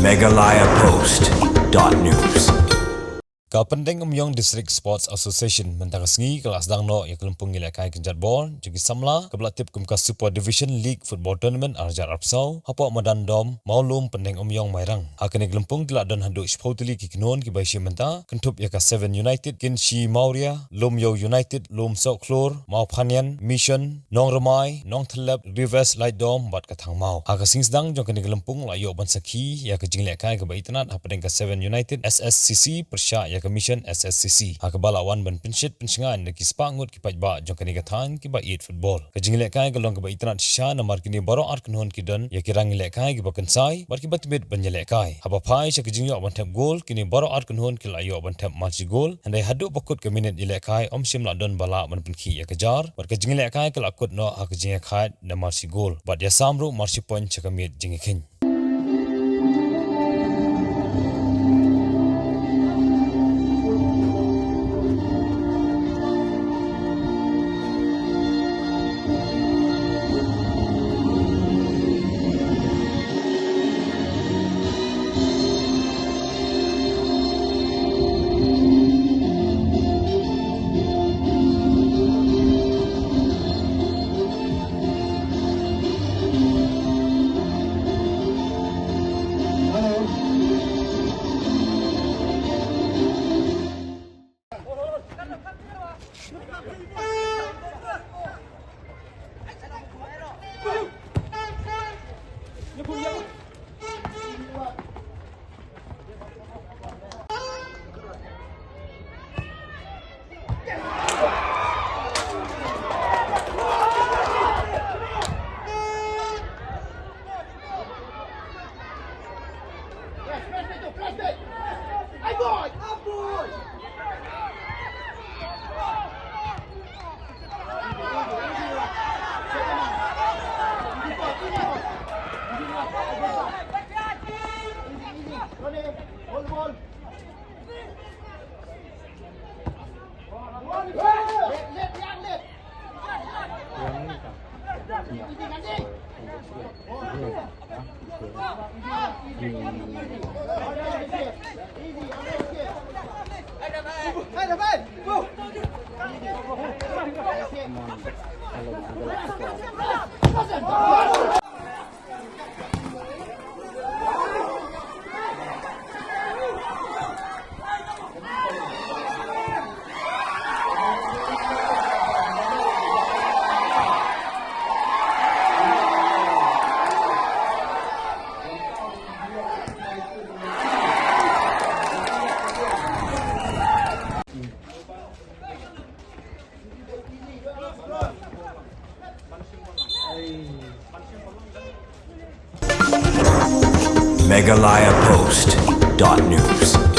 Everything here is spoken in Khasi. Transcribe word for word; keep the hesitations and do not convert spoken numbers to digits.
Meghalaya Post dot news. Ka Pyndengumiong District Sports Association mynta ka sngi ka la sdang noh ïa ka lympung ïalehkai kynjat bor jong ki samla kaba la tip kum ka Super Division League Football Tournament ar hajar arphew saw hapoh madan dom Mawlum Pyndengumiong Mairang. Ha kane ka lympung ki la don haduh shiphew tylli ki kynhun kiba ïashim bynta, kynthup ïa ka Seven United, Kynshi Mawria, Lumïew United, Lumsohkhlur, Mawphaniang, Mission, Nongrymai, Nongthyllep, Rivers Laitdom bad ka Thangmaw. Ha ka sngi sdang jong kane ka lympung la ïoh ban sakhi ïa ka jinglehkai kaba itynnad hapdeng ka Seven United S S C C pyrshah ïa ka Mission S S C C, ha kaba la wan ban pynshit pynshngaiñ da ki spah ngut ki paidbah jong kane ka thaiñ kiba ïeit football. Ka jinglehkai ka long kaba itynnad shisha namar kine baroh ar kynhun ki don ïa ki rang ïalehkai kiba kynsai bad kiba tbit ban ïalehkai. Haba phai sha ka jingïoh ban thep gol, kine baroh ar kynhun ki la ïoh ban thep mar shi gol, hynrei haduh ba kut ka minit ïalehkai ym shym la don ba lah ban pynkhih ïa ka jar bad ka jinglehkai ka la kut noh ha ka jingïakhaid da mar shi gol bad ïasam ruh mar shi point sha ka miet jingïakheiñ. Meghalaya Post dot news.